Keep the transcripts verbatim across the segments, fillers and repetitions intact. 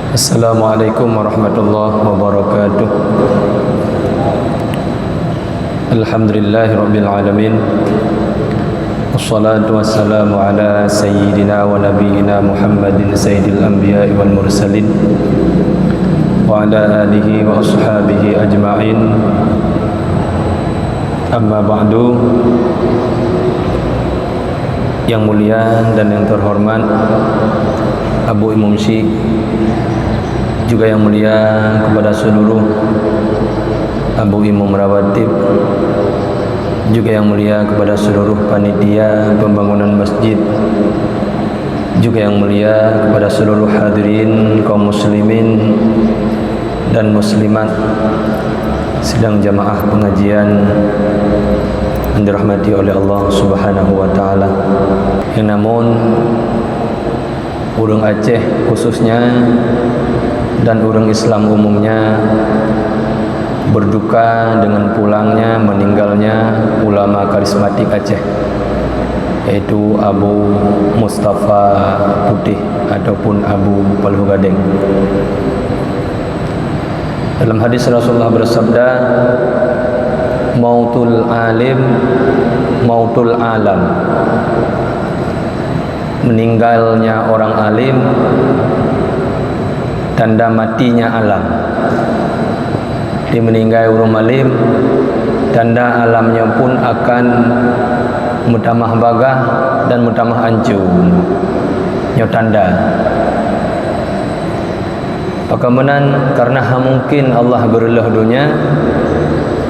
Assalamualaikum warahmatullahi wabarakatuh. Alhamdulillahirabbil alamin. Wassalatu wassalamu ala sayyidina wa nabiyyina Muhammadin sayyidil anbiya'i wal mursalin wa ala alihi wa ashabihi ajma'in. Amma ba'du. Yang mulia dan yang terhormat Abu Imum Syik, juga yang mulia kepada seluruh Abu Imum Rawatib, juga yang mulia kepada seluruh panitia pembangunan masjid, juga yang mulia kepada seluruh hadirin kaum muslimin dan muslimat sidang jamaah pengajian yang dirahmati oleh Allah Subhanahu wa taala. Yang namun ureuëng Aceh khususnya dan ureuëng Islam umumnya berduka dengan pulangnya, meninggalnya ulama karismatik Aceh, yaitu Abu Mustafa Putih ataupun Abu Paluh Gadeng. Dalam hadis Rasulullah bersabda, "Mautul alim, mautul alam." Meninggalnya orang alim, tanda matinya alam. Di meninggai ureuëng alim, tanda alam nyoe pun akan meutamah bagah dan meutamah ancô. Nyoe tanda. Pakon meunan, karena hana mungkin Allah geureuloh donya,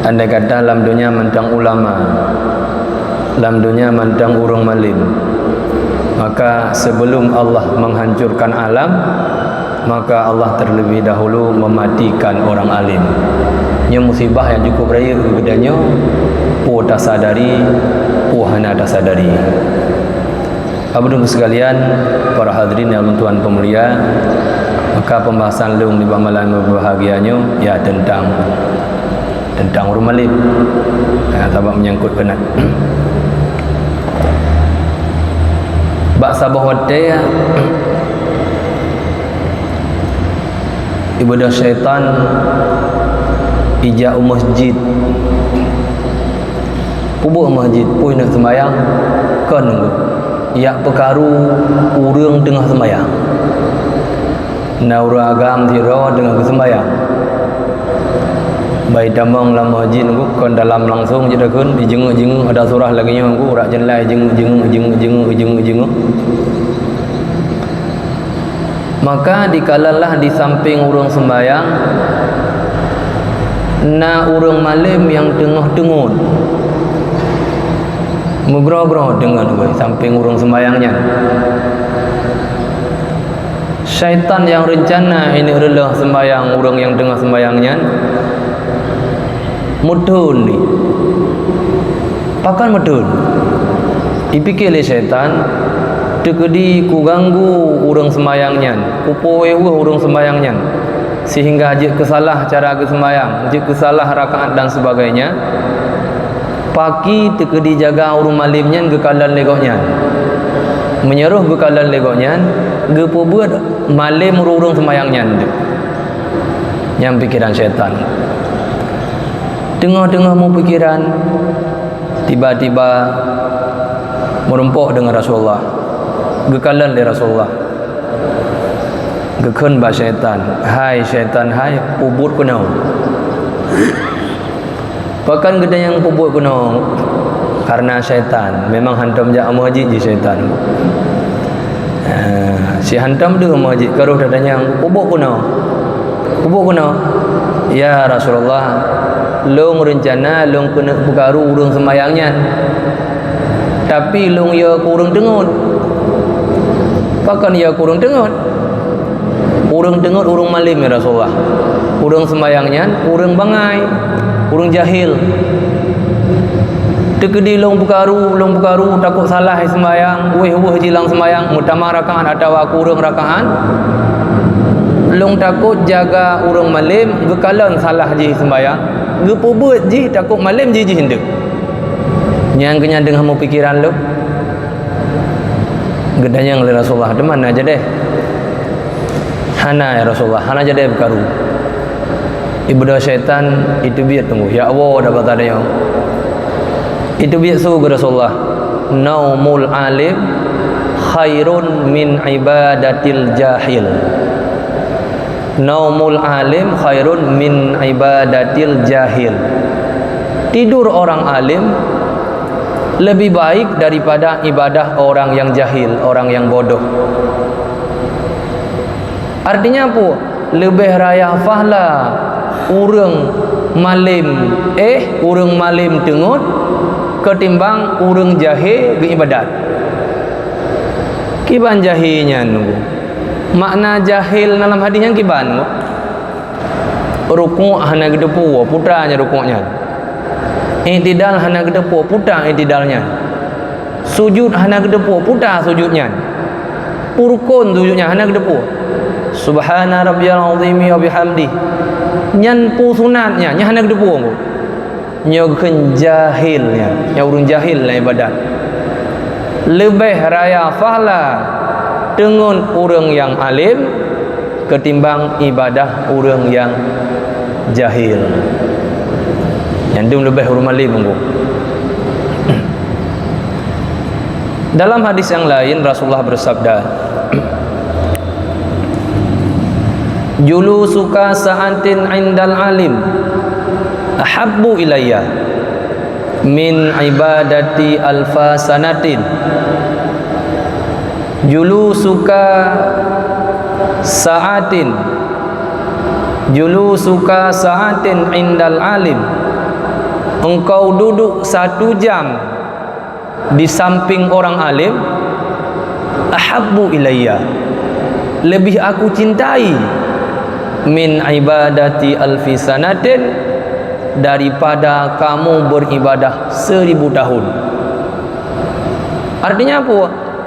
andai kata lam donya mantong ulama, lam donya mantong ureuëng malem, maka sebelum Allah menghancurkan alam, maka Allah terlebih dahulu mematikan orang alim. Nyoe musibah nyang cukup rayeuk keu geutanyoe, peue tasadari, peue hana tasadari. Abu sekalian, para hadirin nyang lôn tuan peumulia, maka pembahasan lôn di malam berbahagia nyoe, ya, tentang, tentang ureuëng malem. Ha, sabab menyangkut keunan. Bak saboh watée, ibadah syaitan ijak u masjid. Peubuet masjid, pui nak sembayang, kon nunggu. Yak peukaru ureuëng teungoh sembayang. Na ureuëng agam sidroe teungoh geusembayang. Bai tamong lam masjid nunggu, kon dalam langsung jeuet takheun, ijingeuk-jingeuk, ada surah lagée nyoe nunggu, urak jeunlai jinguk-jinguk, jinguk-jinguk, jinguk-jinguk. Maka dikalonlah di samping ureuëng sembayang na ureuëng malem nyang teungoh teungeut. Meugroe-groe deungon wai samping ureuëng sembayang nyan. Syaitan nyang reuncana ineuk reuloh sembayang ureuëng nyang teungoh sembayang nyan meuteun ni. Pakon meuteun? Ipike lé syaitan, teukeudi kuganggu ureuëng sembayang nyan, kupoe weueh ureuëng sembayang nyan, sehingga jeuet keusalah cara geusembayang, jeuet keusalah rakaat dan sebagainya. Paki teukeudi jaga ureuëng malem nyan geukalon lé gobnyan. Meunyoe roh geukalon lé gobnyan, geupeubuet malem ureuëng sembayang nyan. Nyang pikeran syaitan. Teungoh-teungoh meupikiran, tiba-tiba meurumpok deungon Rasulullah. Geukalon lé Rasulullah. Geukheun bak syaitan, "Hai syaitan, hai, peubuet keunoe." Pakon geutanyoe peubuet keunoe? Karena syaitan. Memang hantom jak u masjid jih syaitan. Ha, si hantom deuh u masjid, ka roh tatanyong, "Peubuet keunoe? Peubuet keunoe?" "Ya Rasulullah, lôn reuncana lôn keuneuk peukaru ureuëng seumayang nyan. Tapi lôn yö keu ureuëng teungeut." "Pakon yö keu ureuëng teungeut?" "Ureuëng teungeut ureuëng malem, ya Rasulullah. Ureuëng seumayang nyan ureuëng bangai, ureuëng jahil. Teukeudi lôn peukaru, lôn peukaru, takot salah seumayang, weueh-weueh jih lam seumayang, meutamah rakaat atawa kureueng rakaat. Lôn takot jaga ureuëng malem geukalon salah jih seumayang, geupeubuet jih takot malem jih jih eunteuk." Nyang keu nyan teungoh meupikiran lom. Geutanyong lé Rasulullah, "Teuma na jadeh?" "Hana, ya Rasulullah, hana jadi peukaru. Ibadah syaitan itu biet tunggu. Ya Allah, dah batal nyoe." Itu biet su keu Rasulullah, "Naumul alim khairun min ibadatil jahil." "Naumul alim khairun min ibadatil jahil." Tidur orang alim lebih baik daripada ibadah orang yang jahil, orang yang bodoh. Artinya apa? Leubeh raya pahala ureuëng malem, eh, ureuëng malem teungeut ketimbang ureuëng jahé geuibadat. Kiban jahé nyan? Makna jahil dalam hadis nyan kiban? Rukuk hana geuteupeue, puta nyan rukuk nyan. I'tidal hana geuteupeue, puta i'tidal nyan. Sujud hana geuteupeue, puta sujud nyan. Peue rukon sujud nyan hana geuteupeue. "Subhana rabbiyal azimi wa bihamdi." Nyan peue sunat nyan, nyan hana geuteupeue. Nyoe kheun jahil nyan, nyan ureuëng jahil lam ibadat. Leubeh raya pahala teungeut ureuëng nyang alem ketimbang ibadah ureuëng nyang jahil. Nyan dum leubeh ureuëng malem, Teungku. Dalam hadis yang lain, Rasulullah bersabda, "Julusuka sa'atin 'indal alim ahabbu ilayya min ibadati alfa sanatin." Julusuka sa'atin, julusuka sa'atin 'indal alim. Engkau duduk satu jam di samping orang alim, ahabbu ilayya, lebih aku cintai, min ibadati alfi sanatin, daripada kamu beribadah seribu tahun. Artinya apa?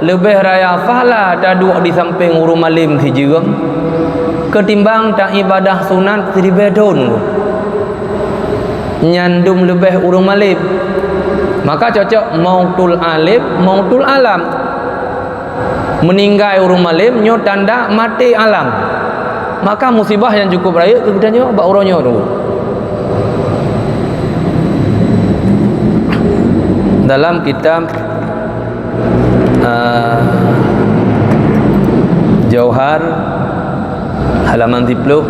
Leubeh raya pahala taduek di samping ureuëng malem sijeuem ketimbang taibadah sunat siribée thon. Nyan dum leubeh ureuëng malem. Maka cocok mautul alim, mautul alam. Meuninggai ureuëng malem nyoe tanda maté alam. Maka musibah nyang cukup rayeuk keu geutanyoe bak uroe nyoe, Teungku. Dalam kitab, ah, Jauhar, halaman siploh,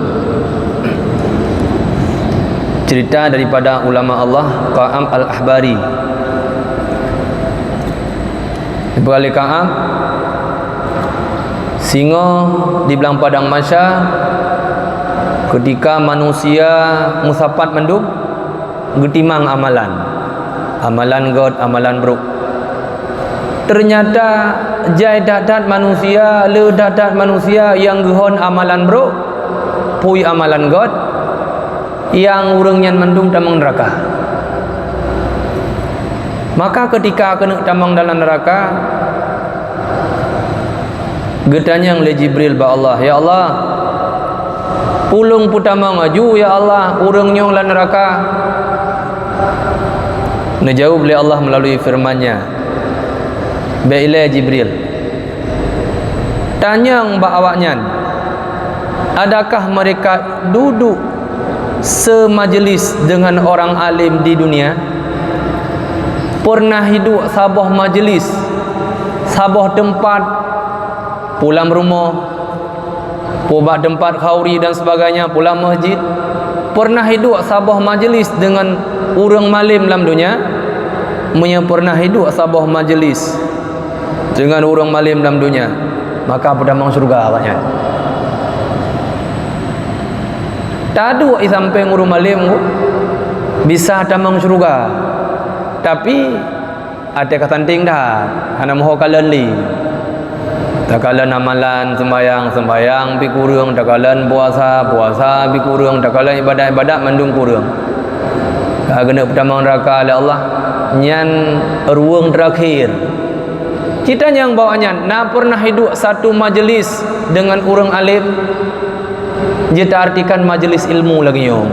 cerita daripada ulama Allah, Ka'ab Al-Ahbari. Dipeugah lé Ka'ab, singoh di blang padang mahsyar, keutika manusia meusapat mandum, geutimang amalan. Amalan gét, amalan brôk. Teunyata jai that-that manusia, le that-that manusia nyang geuhon amalan brôk, phui amalan gét, nyang ureuëng nyan mandum tamong neuraka. Maka keutika keuneuk tamong dalam neuraka, geutanyong lé Jibril bak Allah, "Ya Allah, peue lôn peutamong aju, ya Allah, ureuëng nyoe lam neuraka?" Neujaweueb lé Allah meulalu firman-Nya, "Bék ilée Jibril, tanyong bak awaknyan, adakah mereka duduk semajelis dengan orang alim di dunia?" Pernah hidup saboh majelis, saboh teumpat, pulang rumoh, pubak teumpat khauri dan sebagainya, pulang masjid. Pernah hidup saboh majelis dengan ureuëng malem lam dunia? Meunyoe pernah hidup saboh majelis dengan ureuëng malem lam dunia, maka peutamong syeuruga awaknyan. Taduek i sampeng ureuëng malem bisa tamong syeuruga, tapi até ka santing that, hana meuho kalon lé. Takalon amalan, seumbayang, seumbayang pi kureueng, takalon puasa, puasa pi kureueng, takalon ibadat-ibadat mandum kureueng. Ka keuneuk peutamong neuraka lé Allah, nyan ruweueng teurakhir. Cit tanyong bak awaknyan, na pernah hidup satu majelis dengan ureuëng alem? Jeuet taartikan majelis ilmu lagée nyoe.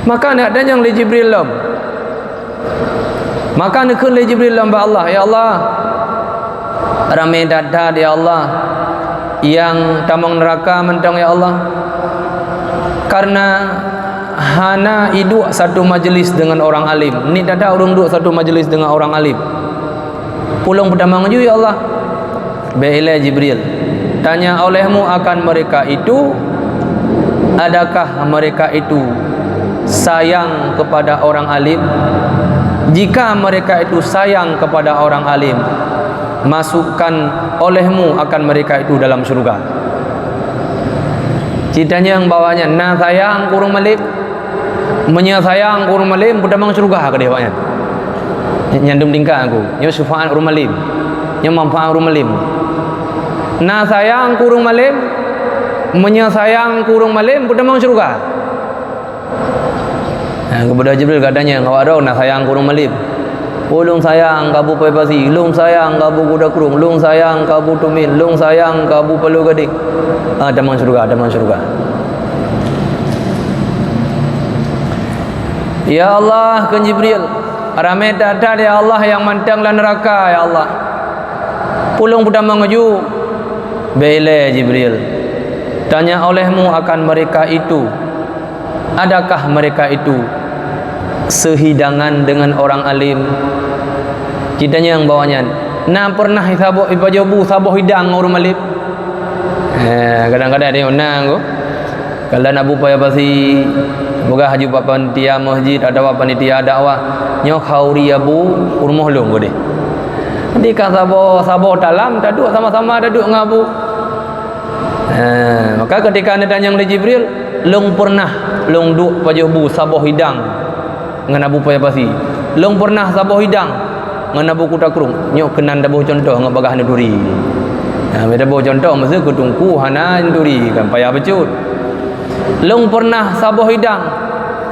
Maka neutanyong lé Jibril lom. Maka neukheun lé Jibril lom bak Allah, "Ya Allah, Ramé that-that, ya Allah, nyang tamong neuraka mantong, ya Allah. Karena hana iduek satu majelis dengan orang alim. Nit that-that ureuëng duek satu majelis dengan orang alim. Ulôn peutamong ju, ya Allah. Bèk ilée Jibril, tanya olehmu akan mereka itu, adakah mereka itu sayang kepada orang alim? Jika mereka itu sayang kepada orang alim, masukkan olehmu akan mereka itu dalam syurga. Jitanyong bak awaknyan, na sayang keu ureuëng malém? Meunyoe sayang keu ureuëng malém, peutamong syurga keudeh awaknyan. Nyan dum tingkat aku. Nyoe syufaat ureuëng malém. Nyoe manfaat ureuëng malém. Na sayang keu ureuëng malém? Meunyoe sayang keu ureuëng malém, peutamong syurga. Ha, geubeudôh Jibril ka tanyong, awak droe na sayang keu ureuëng malém? Oh, lôn sayang keu Abu Paya Pasi, lôn sayang keu Abu Kuda Krueng, lôn sayang keu Abu Tumin, lôn sayang keu Abu Paloh Gadeng. Ah, tamong syurga, tamong syurga. Ya Allah, kheun Jibril, ramé that-that, ya Allah, nyang mantong lam neuraka, ya Allah. Ulôn peutamong ju. Bèk ilée Jibril, tanya olehmu akan mereka itu. Adakah mereka itu sehidangan dengan orang alim? Jitanyong bak awaknyan, na pernah saboh ipajoh bu saboh hidang ngon ureuëng malém? Eh, kadang-kadang ada yang menang tu. Kalau Abu Paya Pasi peugah aju bak panitia masjid atawa panitia dakwah, nyoe khauri abu u rumoh lôn keudeh. Jadi ka saboh, saboh talam taduek sama-sama taduek ngon abu. Ha, maka ketika neutanyong lé Jibril, lôn pernah lôn duek pajoh bu saboh hidang ngon Abu Paya Pasi. Lôn pernah saboh hidang ngon Abu Kuda Krueng. Nyoe keunan taboh cuntoh ngon bagaih neuturi. Ha, taboh cuntoh meuseu keu teungku hana neuturi kan payah bacut. Lôn pernah saboh hidang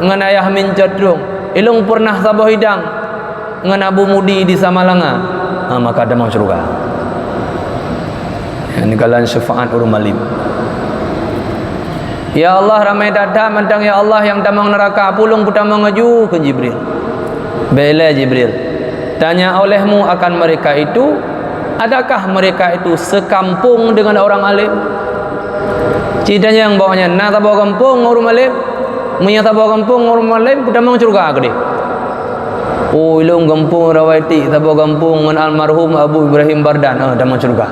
ngon Ayah Min Cot Trueng. Eh, lôn pernah saboh hidang ngon Abu Mudi di Samalanga, ha, maka tamong syurga. Nyan kalon syafaat ureuëng malém. Ya Allah, ramé that-that mantong, ya Allah, nyang tamong neuraka, ulôn peutamong ju, kheun Jibril. Bèk ilée Jibril, tanya olehmu akan mereka itu, adakah mereka itu sekampung dengan orang alim? Jitanyong bak awaknyan, na saboh gampông ngon ureuëng malém? Meunyoe saboh gampông ngon ureuëng malém, peutamong syurga keudeh. Oh, i lôn gampông Rawai Tik, saboh gampông ngon almarhum Abu Ibrahim Bardan, ah, tamong syurga.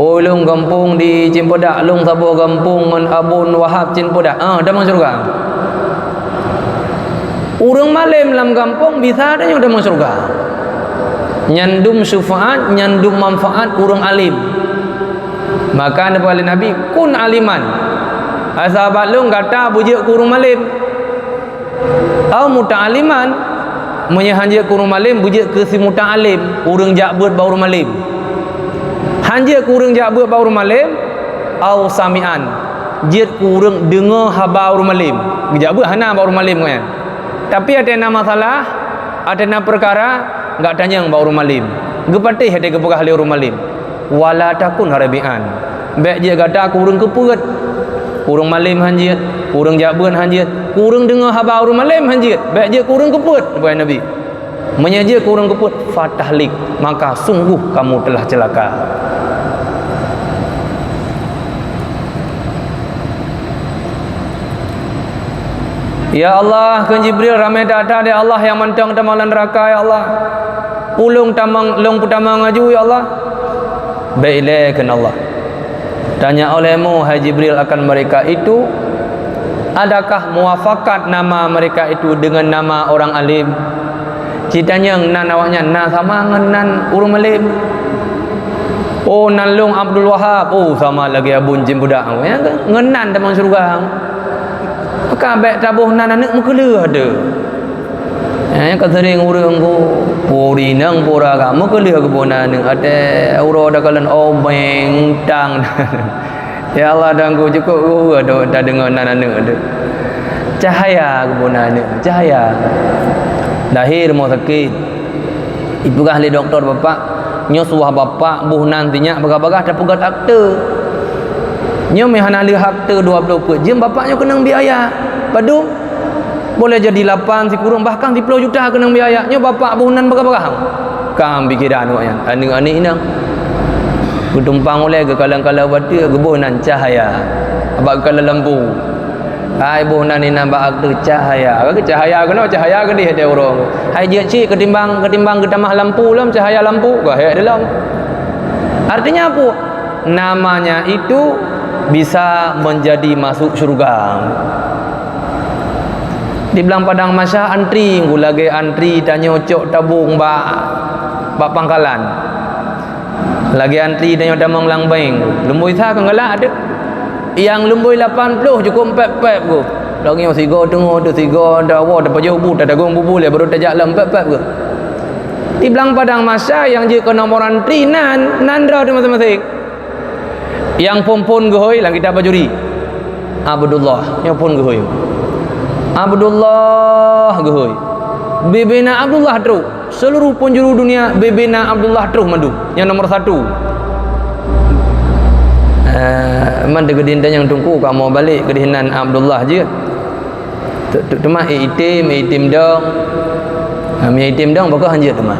Oh, i lôn gampông di Cimpedak, lôn saboh gampông ngon Abon Wahab Cimpedak, ah, tamong syurga. Ureuëng malém lam gampông bisa tanyoe tamong syurga. Nyan dum syafaat, nyan dum manfaat ureuëng além. Maka neupeugah lé Nabi, "Kun aliman." Hai sahabat lôn, gata beujeuet keu ureuëng malém. Au muta'aliman, meunyoe han jeuet keu ureuëng malém, beujeuet keu si muta'alim, ureuëng jak beuet bak ureuëng malém. Han jeuet keu ureuëng jak beuet bak ureuëng malém, au sami'an, jeuet keu ureuëng deungoe haba ureuëng malém. Geujak beuet hana bak ureuëng malém nyan. Tapi watée na masalah, watée na peukara, geutanyong bak ureuëng malém. Geupatéh watée geupeugah lé ureuëng malém. Wala takun rabi'an. Bék jeuet gata keu ureuëng keupeuet. Ureuëng malém han jeuet, ureuëng jak beuet han jeuet, ureuëng deungoe haba ureuëng malém han jeuet. Bék jeuet keu ureuëng keupeuet, neupeugah Nabi. Meunyoe jeuet keu ureuëng keupeuet, fatahlik, maka sungguh kamu telah celaka. Ya Allah, kheun Jibril, ramé that-that, ya Allah, nyang mantong tamong lam neuraka, ya Allah. Ulôn tamong, lôn peutamong aju, ya Allah. Bék ilée, kheun Allah. Tanya olehmu, hai Jibril, akan mereka itu, adakah muafakat nama mereka itu dengan nama orang alim? Jitanyong nan awaknyan na sama ngon nan ureuëng malém. Oh, nan lôn Abdul Wahab. Oh, sama lagée Abon Cimpudak. Ngon nan tamong syeuruga. Maka bék taboh nan aneuëk meukeuleuh teuh. Eh, ka seuring ureuëng ku, puri nang pura ka meukeuleuh keuboh nan aneuëk. Até uroe takalon obeng, utang. Ya Allah, dan ku cukôp geuh tu tadeungoe nan aneuëk tu. Cahya keuboh nan aneuëk, cahya. Lahé rumoh sakét. Ipeugah lé dokto, "Bapak, nyoe suah bapak boh nan sinyak bagah-bagah tapeugét akte. Nyoe meuhana lheueh akte dua ploh peuet jeuem bapak nyoe keunong biaya. Padum? Boleh jadi lapan sikureueng bahkan siploh juta keunong biaya. Nyoe bapak boh nan bagah-bagah." Tam pikiran awaknyan, aneuk-aneuk inong. Geutumpang ulèe geukalon-kalon bak ateueh, geuboh nan cahya. Bak geukalon lampu. Hai boh nan inan bak ateueh cahya. Ka cahya keunoe, cahya keudéh ateueh uroe. Hai jeuet cit ketimbang, ketimbang geutamah lampu lom, cahya lampu ka hék dilom. Artinya apa? Namanya itu bisa menjadi masuk syurga. Di blang padang mahsyar antri, lagèe antri tanyoe cok tabong bak, bak pangkalan. Lagèe antri tanyoe tamong lam bank. Lumboi sa kon galak ada. Nyang lumboi lapan ploh cukup pép-pép go. Lagèe nyoe sigoe teungoh tu sigoe dawa, tapajoh bu, tatagong bubu lé baru tajak lom pép-pép go. Di blang padang mahsyar nyang jeuet keu nomor antri nan, nan droe teuh maséng-maséng. Nyang phôn-phôn geuhôi lam kitab Bajuri. Abdullah, nyoe phôn geuhôi. Abdullah geuhôi. Bibina Abdullah trôk. Seluruh penjuru dunia bibina Abdullah trôk mandum. Nyang nomor satu. Eh, man teugeudin nyang teungku kamoe balek keudéh nan Abdullah jeuet. Tu, tu, teuma item, item dong. Ha, meunyo item dong, bukon hanjeuet teuma.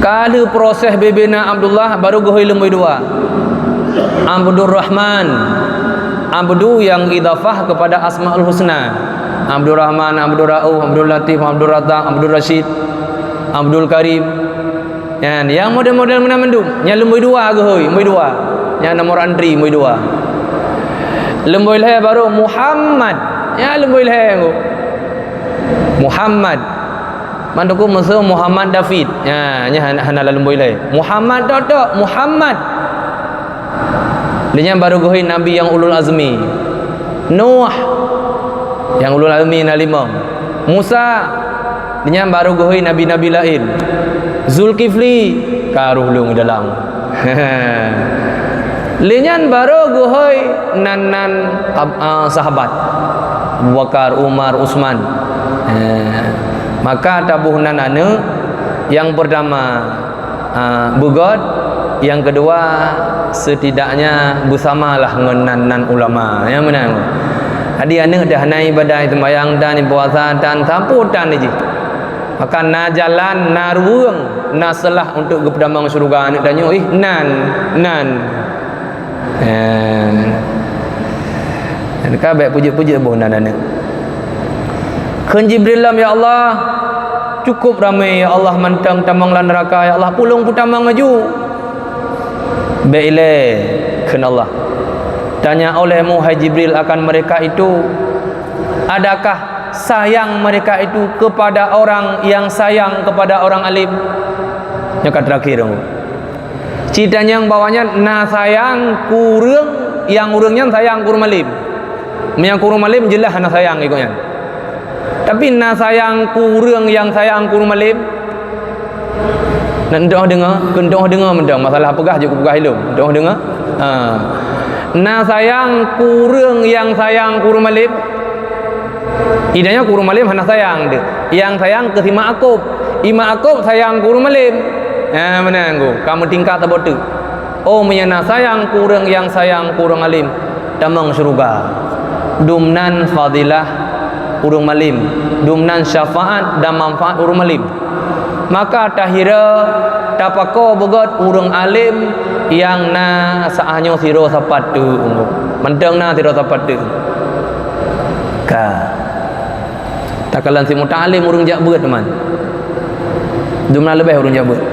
Ka lheueh proses bibina Abdullah, baru geuhôi lumboi dua. Abdurrahman. Abdu yang idhafah kepada Asmaul Husna. Abdurrahman, Abdul Rauf, Abdul Latif, Abdul Razzaq, Abdul Rasyid, Abdul Karim. Nyan, nyang model-model meunan mandum. Nyang lumboi dua geuhôi, lumboi dua. Nyang nomor antri, lumboi dua. Lumboi lhèe baru Muhammad. Nyang lumboi lhèe ngon Muhammad. Man teungku meuseu Muhammad David. Nya, nya hana, hana lam lumboi lhèe. Muhammad tok-tok, Muhammad. Lheueh nyan baru geuhôi nabi nyang ulul azmi. Nuh, nyang ulul azmi na limong. Musa, lheueh nyan baru geuhôi nabi-nabi laén. Zulkifli, ka roh lôn dalam. Lheueh nyan baru geuhôi nan-nan ab-, ah, sahabat. Abu Bakar, Umar, Utsman. Eh, maka taboh nan aneuk, nyang pertama, ah, beugöt, nyang keudua, setidaknya beusamalah ngon nan-nan ulama. Nyang meunan. Jadi aneuk dah na ibadah, seumbahyang tan, puasa tan, sampôh tan jih. Maka na jalan, na ruweueng, na seulah untuk geupeutamong syeuruga aneuk tanyoe, ih, nan, nan. Eh. Ka bèk peujeuet-peujeuet boh nan aneuk. Kheun Jibril lom, "Ya Allah, cukup ramé, ya Allah, mantong tamong lam neuraka, ya Allah, peue lôn peutamong laju." "Bèk ilèe," kheun Allah. "Tanya olehmu, hai Jibril, akan mereka itu, adakah sayang mereka itu kepada orang yang sayang kepada orang alim?" Nyoe ka terakhir. Ci tanyong bahwa nyan na sayang keu ureueng nyang ureueng nyan sayang keu ureueng malém. Meunyo keu ureueng malém jeulaih hana sayang gobnyan. Tapi na sayang keu ureueng nyang sayang keu ureueng malém. Nyan, deuh deungoe, keu deuh deungoe mantong, masalah peugah jeuet kupeugah ilôn. Deuh deungoe. Ha. Na sayang keu ureueng nyang sayang keu ureueng malém. Idanyoe keu ureueng malém hana sayang deuh. Nyang sayang keu si Mak Akôb. I Mak Akôb sayang keu ureueng malém. Ha, meunan geuh. Ka meutingkat saboh teuk. Oh, meunyo na sayang keu ureueng nyang sayang keu ureueng alim, tamong syeuruga. Dumnan fadilah ureueng malém, dumnan syafaat dan manfaat ureueng malém. Maka tahira tapakoe beugöt ureueng além nyang na saat nyoe sidroe sapat teuk. Mantong na sidroe sapat teuk. Ka. Takalon si muta'além ureueng jak beuet, teuma. Dumnan leubeh ureueng jak beuet.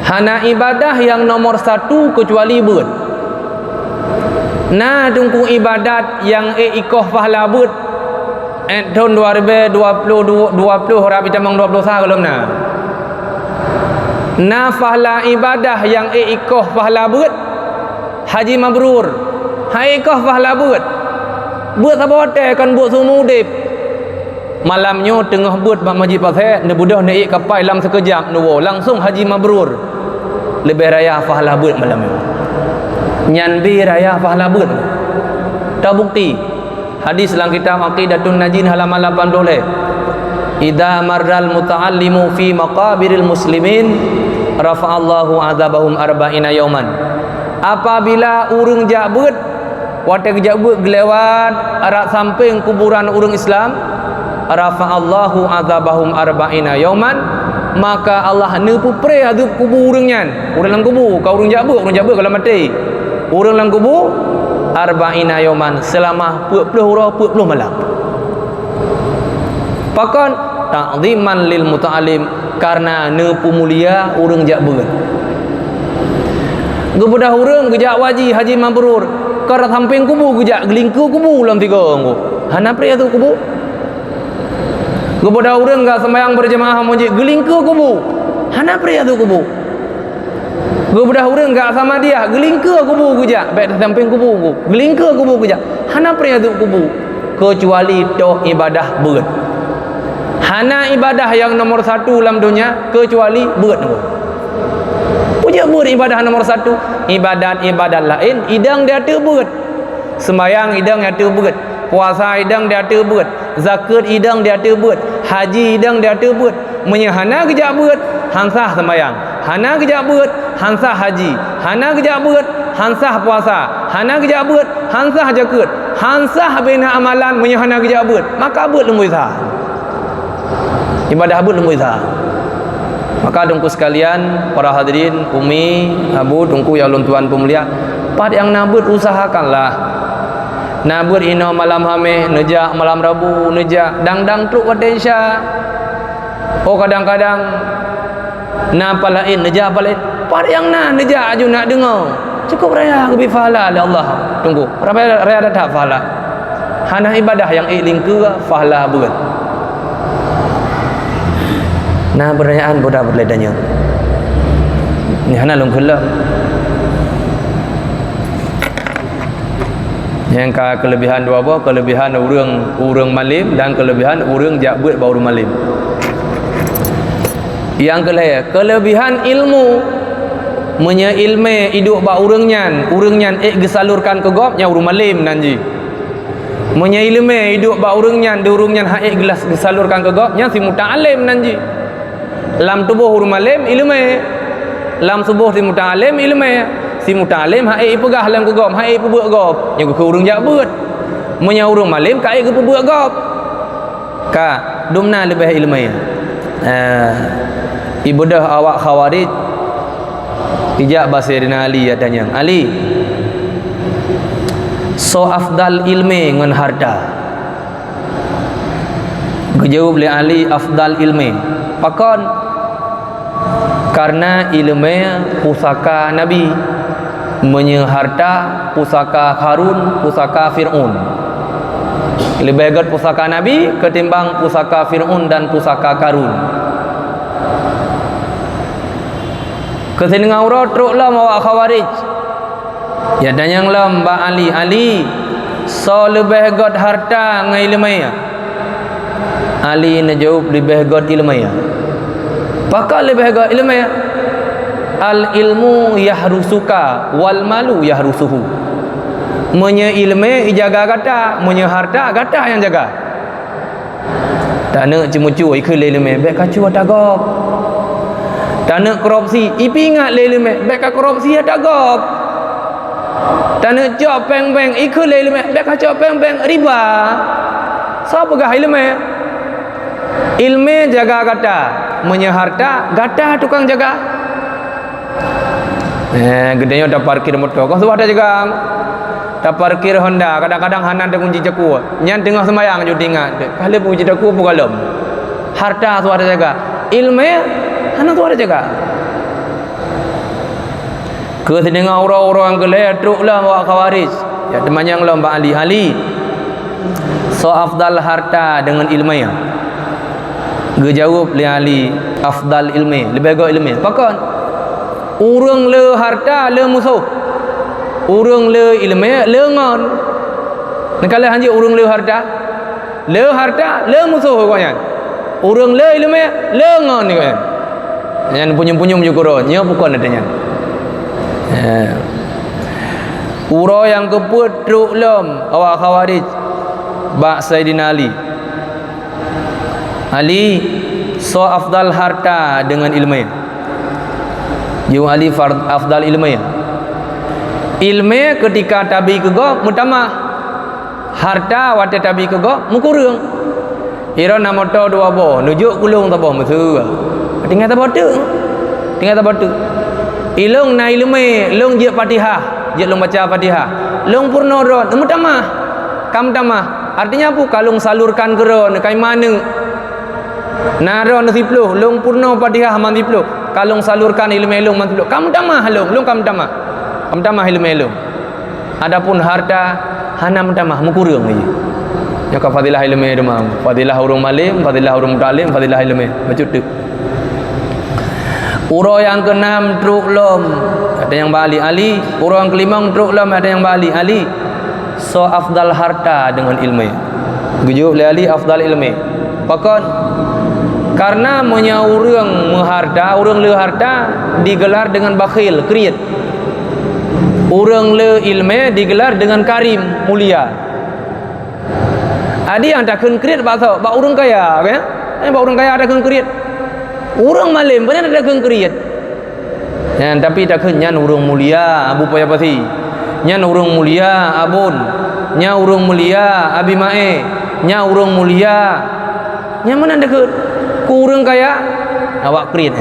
Hana ibadah nyang nomor satu keucuali beuet. Na teungku ibadat nyang ék ikoh pahala beuet. Eh, thôn dua ribèe dua ploh dua, dua ploh rab itamong dua ploh sa gohlom na. Na pahala ibadah nyang ék ikoh pahala beuet. Haji mabrur. Hai ikoh pahala beuet. Beuet saboh watèe kon beuet seumur udép. Malam nyoe teungoh beuet bak Masjid Pasè, neubeudôh neuék kapai lam sikeujab neuwoe langsung haji mabrur. Leubeh raya pahala beuet malam nyoe. Nyan bi raya pahala beuet. Teubukti. Hadis lam kitab Aqidatun Najin halaman lapan ploh lhèe. "Idza marral muta'allimu fi maqabiril muslimin, rafa'allahu adzabahum arba'ina yauman." Apabila ureueng jak beuet, watèe geujak beuet geulewat rab sampéng kuburan ureueng Islam, Rafa'allahu azabahum arba'ina yauman, maka Allah neupeupreh azeueb kubu ureuëng nyan. Ureuëng lam kubu, ka ureuëng jak beuet, ureuëng jak beuet ka lheueh maté. Ureuëng lam kubu, arba'ina yauman, seulama peuet ploh uroe, peuet ploh malam. Pakon? Ta'ziman lil muta'allim, karena neupumulia ureuëng jak beuet. Geubeudôh ureuëng geujak haji, haji mabrur, ka rot sampéng kubu geujak, geulingkeue kubu lam tiga ngku. Hana preh azeueb kubu. Geubeudôh ureuëng gak seumayang beurjeumaah meuseujid, geulingkeue kubu. Hana preh azeueb kubu. Geubeudôh ureuëng gak samadiyah, geulingkeue kubu geujak, bék sampéng kubu, geulingkeue kubu geujak. Hana preh azeueb kubu. Keucuali toh ibadah beuet. Hana ibadah nyang nomor satu lam donya keucuali beuet. Peue jeuet beuet ibadah nomor satu? Ibadat-ibadat laén idong di ateueh beuet. Seumayang idong di ateueh beuet. Puasa idong di ateueh beuet. Zakeuet idong di ateueh beuet. Haji idong di ateueh beuet. Meunyoe hana geujak beuet, han sah seumayang. Hana geujak beuet, han sah haji. Hana geujak beuet, han sah puasa. Hana geujak beuet, han sah zakeuet. Han sah bina amalan meunyoe hana geujak beuet. Maka beuet leumui sah. Ibadah beuet leumui sah. Maka teungku sekalian, para hadirin, umi, abu, teungku nyang lôn tuan peumulia, pat nyang na beuet usahakanlah. Na beuet inoe malam Hameh, neujak malam Rabu, neujak dang-dang trok watée Isya. Oh, kadang-kadang na pat laén, neujak pat laén. Pat nyang na, neujak aju nak deungoe. Cukup raya geubri pahala lé Allah. Teungku, raya, raya that pahala. Hana ibadah nyang ék lingkeue, pahala beuet. Na peurtanyaan budak beureulee tanyoe? Nyoe hana lôn kheun lom. Nyang ka keulebihan dua boh, keulebihan ureuëng, ureuëng malem dan keulebihan ureuëng jak beuet bak ureuëng malem. Nyang keulhée, keulebihan ilmu. Meunyoe ileumé iduek bak ureuëng nyan, ureuëng nyan ék geusalurkan keu gob, nyan ureuëng malem nan jih. Meunyoe ileumé iduek bak ureuëng nyan, di ureuëng nyan han ék geulas-, geusalurkan keu gob, nyan si muta'alem nan jih. Lam tuboh ureuëng malem ileumé. Lam tuboh si muta'alem ileumé. Si muta'alem han ék ipeugah lom keu gob, han ék ipeubeuet gob. Nyoe geukheun ureuëng jak beuet. Meunyoe ureuëng malem ka ék geupeubeuet gob. Ka, dum na leubeh ileumé. Ah, ibeudôh awak Khawarij ijak bak Saidina Ali, ijak tanyong, "Ali, soe afdal ileumé ngon hareuta?" Geujaweueb lé Ali, "Afdal ileumé." Pakon? Karena ileumé pusaka Nabi, meunyoe hareuta pusaka Qarun, pusaka Fir'aun. Leubeh gét pusaka Nabi ketimbang pusaka Fir'aun dan pusaka Qarun. Keu sideungoe uroe trok lom awak Khawarij. Ijak tanyong lom bak Ali, "Ali, soe leubeh gét hareuta ngon ileumé?" Ali neujaweueb, "Leubeh gét ileumé." "Pakon leubeh gét ileumé?" "Al-ilmu yahrusuka wal malu yahrusuhu." Meunyoe ileumé ijaga gata, meunyoe hareuta gata nyang jaga. Taneuk ceumeucue, ikheun lé ileumé, "Bék kacu ata gob." Taneuk korupsi, ipeuingat lé ileumé, "Bék kakorupsi ata gob." Taneuk cok péng bank, ikheun lé ileumé, "Bék kacok péng bank, riba." Soe peugah ileumé? Ileumé jaga gata, meunyoe hareuta, gata tukang jaga. Eh, geutanyoe taparkir moto, kon suah tajaga. Taparkir Honda, kadang-kadang hana takunci cakue. Nyan teungoh seumayang ju teuingat, "Ka lheueh kunci cakue peue gohlom?" Hareuta suah tajaga, ileumé hana suah tajaga. Keu sideungoe uroe-uroe nyang keulhée trok lom awak Khawarij, ijak teumanyong lom bak Ali, "Ali, soe afdal hareuta deungon ileumé?" Geujaweueb lé Ali, "Afdal ileumé, leubeh gét ileumé." Pakon? Ureuëng le hareuta le musoh. Ureuëng le ileumé le ngon. Neukalon hanjeuet ureuëng le hareuta. Le hareuta le musoh gobnyan. Ureuëng le ileumé le ngon gobnyan. Nyan punyueng-punyueng ju keudroe, nyoe bukon ata nyan. Eh. Uroe nyang keupeuet trok lom awak Khawarij bak Saidina Ali. "Ali, soe afdal hareuta deungon ileumé?" Jaweueb Ali, "Far-, afdal ileumé." Ileumé keutika tabi keu gob meutamah, hareuta watée tabi keu gob meukureueng. Iron na moto dua boh, neujok keu lôn saboh meuseue. Tinggai saboh teuk. Tinggai saboh teuk. Ilôn na ileumé, lôn jeuet Fatihah, jeuet lôn baca Fatihah. Lôn peurunoe droe, meutamah. Ka meutamah. Artinya peue? Ka lôn salurkan keu droe, ka iman neuk. Na droe siploh, lôn peurunoe Fatihah man siploh. Ka lôn salurkan ileumé lôn man siploh. Ka meutamah lôn, lôn ka meutamah. Ka meutamah ileumé lôn. Adapun harta hana meutamah, meukureueng lé. Nyoe ka fadilah ileumé teuma. Fadilah ureuëng malém, fadilah ureuëng mutalim, fadilah ileumé. Bacut teuk. Uroe nyang keunam trok lom, ada nyang ba Ali. Ali. Uroe nyang keulimong trok lom, ada nyang ba Ali. Ali. Soe afdal harta deungon ileumé? Geujaweueb lé Ali, afdal ileumé. Pakon? Karena meunyoe ureuëng meuharta, ureuëng le harta digelar deungon bakhil, kriet. Ureuëng le ileumé digelar deungon karim, mulia. Adi nyang takheun kriet bak soe? Bak ureuëng kaya, kan? Eh, bak ureuëng kaya takheun kriet. Ureuëng malém, pane takheun kriet. Nyan, tapi takheun nyan ureuëng mulia, Abu Paya Pasi. Nyan ureuëng mulia, Abon. Nyan ureuëng mulia, Abi Mae. Nyan ureuëng mulia. Nyan meunan takheun. Keu ureuëng kaya, awak kriet.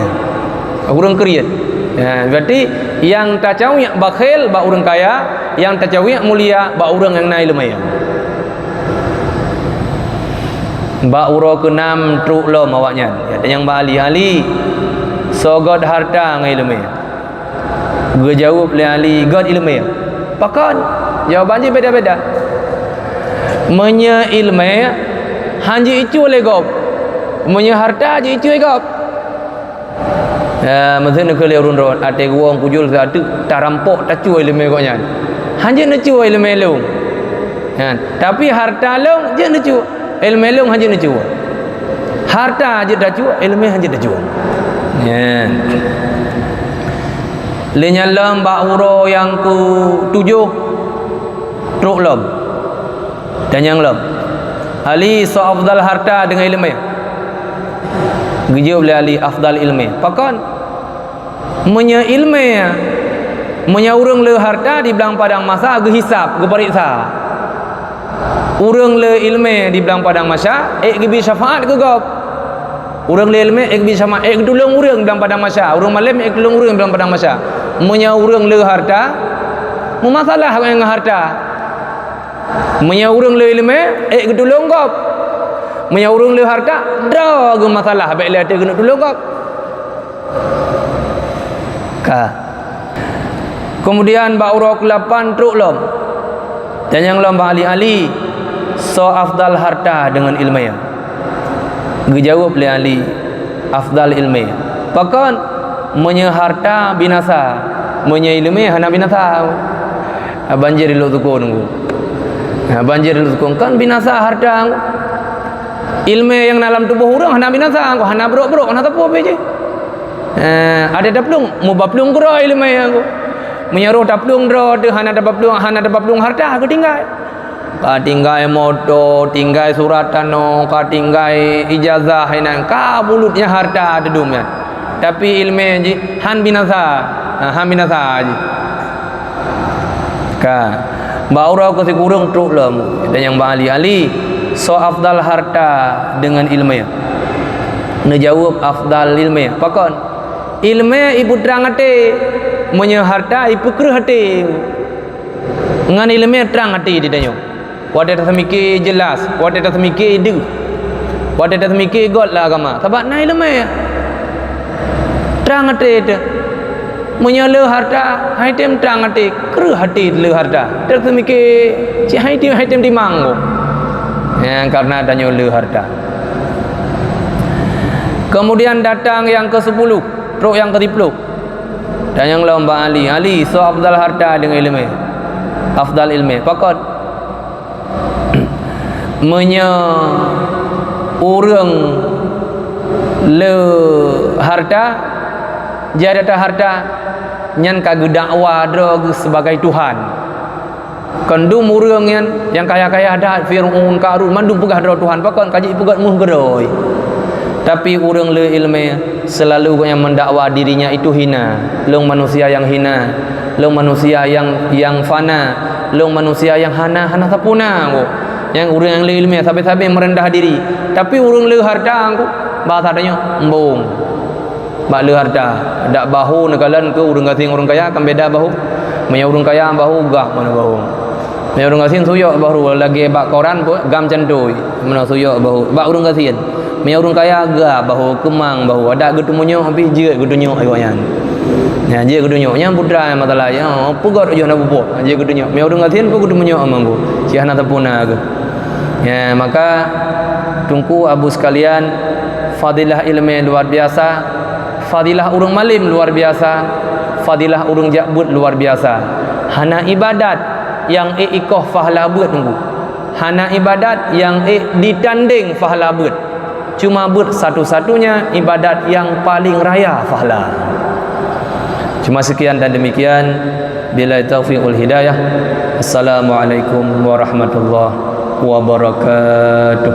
Ureuëng kriet. Ya, berarti nyang tacaweueb bakhil bak ureuëng kaya, nyang tacaweueb mulia bak ureuëng nyang na ileumé. Bak uroe keunam trok lom awaknyan. Ya, tanyong bak Ali, Ali, soe göt harta ngon ileumé? Geujaweueb lé Ali, göt ileumé. Pakon? Jawaban jih beda-beda. Meunyoe ileumé, han jiicue lé gob. Meunyoe harta, jiicue gob. Ya, meuseue neukheun lé ureuëng droe, até geuwong kujul satu, tarampok tacue ileumé gobnyan. Han jeuet neucue ileumé lôn. Ya, tapi harta lôn jeuet neucue, ileumé lôn han jeuet neucue. Harta jeuet tacue, ileumé han jeuet tacue. Ya. Lé nyan lom bak uroe nyang keutujoh trok lom. Tanyong lom, Ali, soe afdal harta deungon ileumé? Geujaweueb lé Ali, afdal ileumé. Pakon? Meunyoe ileumé, meunyoe ureuëng le harta di blang padang mahsyar geuhisab, geupareksa. Ureuëng le ileumé di blang padang mahsyar, ék geubri syafaat keu gob. Ureuëng le ileumé ék geubri syafaat, ék geutulông ureuëng di blang padang mahsyar. Ureuëng malém ék geutulông ureuëng di blang padang mahsyar. Meunyoe ureuëng le harta, meumasalah ngon harta. Meunyoe ureuëng le ileumé, ék geutulông gob. Meunyoe ureuëng le harta, droe geumasalah, bék le até keuneuk tulông gob. Ka. Keumudian bak uroe keulapan trok lom. Tanyong lom bak Ali, Ali, soe afdal harta deungon ileumé? Geujaweueb lé Ali, afdal ileumé. Pakon? Meunyoe harta binasa, meunyoe ileumé hana binasa. Banjir ilok sukon nunggu. Banjir ilok sukon kan binasa harta. Ileumé nyang na lam tuboh ureuëng hana binasa, hana brok-brok, hana sapeue pih jih. Eh, ada taplueng, mubaplueng keudroe ileumé. Meunyoe roh taplueng droe teuh hana taplueng, hana taplueng harta, keutinggai. Ka tinggai moto, tinggai surat tanoh, ka tinggai ijazah inan, ka bulut nyan harta teudum nyan. Tapi ileumé jih han binasa, ha, han binasa jih. Ka. Bak uroe keusikureueng trok lom, tanyong bak Ali, Ali, soe afdal harta deungon ileumé? Neujaweueb afdal ileumé. Pakon? Ileumé ipeutrang até, meunyoe harta ipeukreueh até. Ngon ileumé trang até di tanyoe. Watée taseumiké jeulaih, watée taseumiké deuh, watée taseumiké göt lam agama. Sabab na ileumé trang até teuh. Meunyoe le harta, han item trang até, kreueh até le harta. Taseumiké cit han item, han item timang. Ya, karena tanyoe le harta. Kemudian datang nyang keusepuluh, trok nyang keusiploh. Tanyong lom bak Ali, Ali, soe afdal harta deungon ileumé? Afdal ileumé. Pakon? Meunyoe ureuëng le harta, jih ada that harta, nyan ka geudakwa droe geuh sibagai Tuhan. Kon dum ureuëng nyan nyang kaya-kaya that, Fir'aun, Karun, mandum peugah droe Tuhan, pakon ka jipeugét meuh keudroe. Tapi ureuëng le ileumé seulalu gobnyan meudakwa dirinya itu hina. Lôn manusia nyang hina, lôn manusia nyang, nyang fana, lôn manusia nyang hana, hana sapeue na. Nyang ureuëng nyang le ileumé sabe-sabe meureundah diri. Tapi ureuëng le hareuta, Teungku, bahasa tanyoe, embong. Bak le hareuta, dak bahu neukalon keu ureuëng gasien ureuëng kaya, kan beda bahu. Meunyoe ureuëng kaya bahu, gah meunan bahu. Meunyoe ureuëng gasien suyok bahu, lagée bak koran pun gam cantui, meunan suyok bahu. Bak ureuëng gasien. Meunyoe ureuëng kaya, gah bahu, keumang bahu. Adak geuteumunyok pih jeuet geutunyok awaknyan. Nyan jeuet geutunyok. Nyan putra nyang masalah, nyan peugét yoh na peubuet. Jeuet geutunyok. Meunyoe ureuëng gasien pun geuteumunyok amang geuh. Cit hana sapeue na geuh. Ya, maka Teungku Abu sekalian, fadilah ileumé luar biasa, fadilah ureuëng malem luar biasa, fadilah ureuëng jak beuet luar biasa. Hana ibadat nyang ék ikoh pahala beuet, Teungku. Hana ibadat nyang ék ditandeng pahala beuet. Cuma beuet satu-satunya ibadat nyang paling raya pahala. Cuma sekian dan demikian. Billahi taufiq wal hidayah. Assalamualaikum warahmatullahi wabarakatuh.